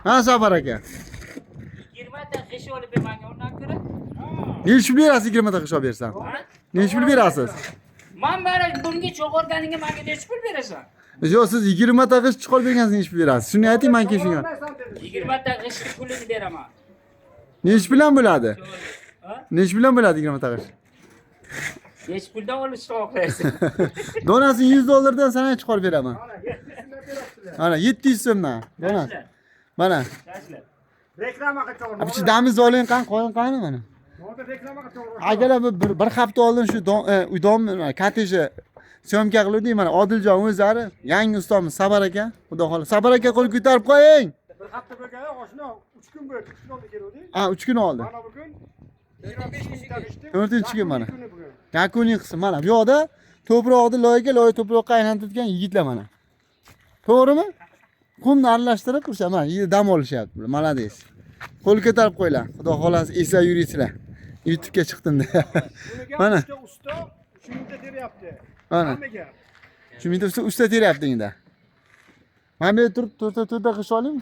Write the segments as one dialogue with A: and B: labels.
A: Ha, Safar aka.
B: 20 ta g'ish olib ber menga undan ko'ra.
A: Nechi pul berasiz 20 ta g'ish olib bersam? Nechi pul berasiz?
B: Man mana bunga cho'g'organingga menga nechi pul berasan?
A: Yo'q, siz 20 ta g'ish chiqarib bergansiz, nechi pul berasiz? Shuni ayting, men keyin shunga.
B: 20 ta g'ishni pulini beraman.
A: Nechi bilan bo'ladi?
B: Ha?
A: Nechi bilan bo'ladi 20 ta g'ish?
B: Nechi puldan olishni xohlaysan?
A: Donasi 100 dollardan sana chiqarib beraman. Mana 700 so'mdan. Donasi. Mana.
B: Tashla.
C: Reklama qilib.
A: Abi shu damiz oling qani, qo'ying qani mana.
C: Reklama qilib.
A: Akalar bu bir hafta oldin shu uydon kottejni syomka qiluvdik mana Odiljon o'zlari, yangi ustomiz Sabar aka, xudo xohlasa. Sabar aka qo'l ko'tarib qo'ying.
C: Bir hafta bo'lgani oshna 3 kun bo'ldi. 3 kun oldi keluvdik.
A: Ha, 3 kun oldi.
C: Mana bugun 25 mingta g'ishni.
A: 4-kun mana.
C: Kuni bugun.
A: Yakuniy qism mana bu yoqda to'proqni loyga, loy to'proqqa aylantirgan yigitlar mana. To'g'rimi? Qumni aralashtirib o'sha mana yerda dam olishyapti. Bular. Молодец. Qo'l ko'tarib qo'yinglar. Xudo xohlasa eslab yuraysizlar. YouTube'ga chiqdim de.
C: Buniga
A: Mana.
C: usta usta 3 mingta teryapti.
A: Mana.
C: Hammaga.
A: Shu mingta usta usta teryapti endi. Mana bu yerda turib to'rtta to'rtta g'isht olaymi?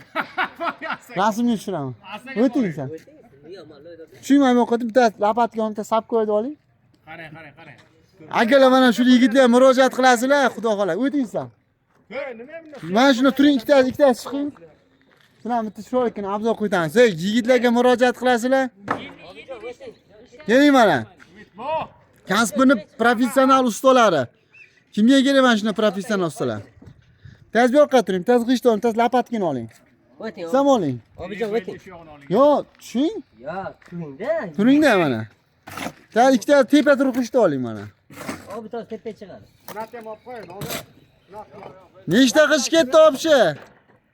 A: Rasmga tushiraman. O'ting sen. Tushing mana bu yoqqa bitta lapatka bitta sapkoyni oling.
C: Qarang, qarang, qarang.
A: Akalar mana shu yigitlar murojaat qilasizlar, xudo xohlasa. O'ting sen.
C: Hey, nima bunda?
A: Mana shuni turing, ikkitasi ikkitasi chiqing. Sizlar bitta chiroylikgina obzor qo'yamiz. Ey, yigitlarga murojaat qilasizlar. Keling mana. Kasbini professional ustalari. Kimga kerak mana shunday professional ustalar? Tez bu yoqqa turing, tez g'isht oling, tez lapatkini oling.
D: O'ting.
A: Siz ham oling.
D: Obijon o'ting.
A: Yo'q, tushing.
D: Yo'q, turingda.
A: Turingda mana. Tez ikkita tepa turib g'isht oling mana.
D: Obi toz tepaga chiqadi.
C: Nat ham olib qo'ying, hozir.
A: Nechta g'isht ketdi obshi?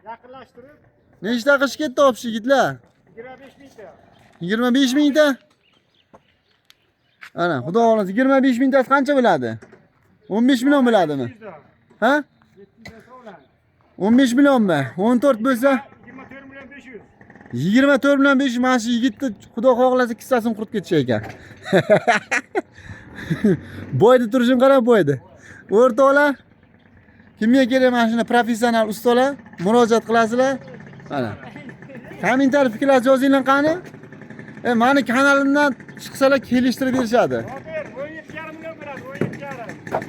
C: Yaqinlashtirib
A: Nechta g'isht ketdi obshi yigitlar?
C: 25 mingta.
A: 25 mingta. Ana, xudo xohlasa 25 mingtasi qancha bo'ladi? 15 million bo'ladimi? Ha?
C: 700 so'mdan.
A: 15 millionmi? 14 bo'lsa
C: 24 million 500.
A: 24 million 500 mana shu yigitni xudo xohlasa kissasini qurib ketish ekan. Boyni turishini qarang boyni. O'rtoqlar, kimga kerak mana shuni professional ustalar murojaat qilasizlar. Mana. Kommentariy fikrlar yozinglar qani? Mani kanalimdan chiqsalar kelishtirib berishadi.
C: Hozir 17,5 million beradi,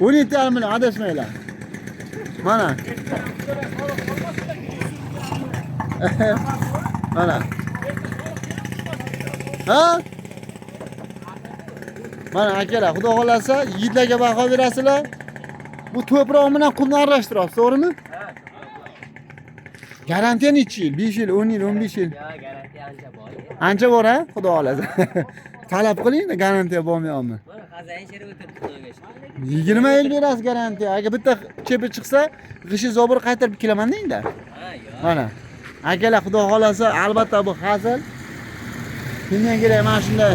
C: 17,5.
A: 17,5 million adashmanglar. Mana. Mana. Ha? Mana akalar, xudo xolasa yigitlarga baho berasizlar. Bu to'proq bilan qumni aralashtiryapsiz, to'g'rimi? Garantiya necha yil? 5 yil, 10 yil, 15 yil.
D: Yo'q, garantiya ancha bor.
A: Ancha bor, ha? Xudo xolasa. Talab qiling, garantiya bormi yo'qmi?
D: Mana xazayn sherib o'tiribdi xudoga shukur.
A: 20 yil berasiz garantiya. Agar bitta chepi chiqsa, g'ishi zobir qaytarib kelaman dengda.
D: Ha, yo'q.
A: Mana. Akalar, xudo xolasa, albatta bu hazil. Kimga kerak mana shunday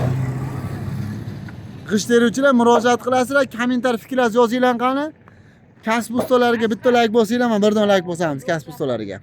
A: g'isht teruvchilar murojaat qilasizlar, kommentariy fikrlaringizni yozinglar qani. Kasb ustalariga bitta layk bosinglar, mana birdan layk bosamiz kasb ustalariga.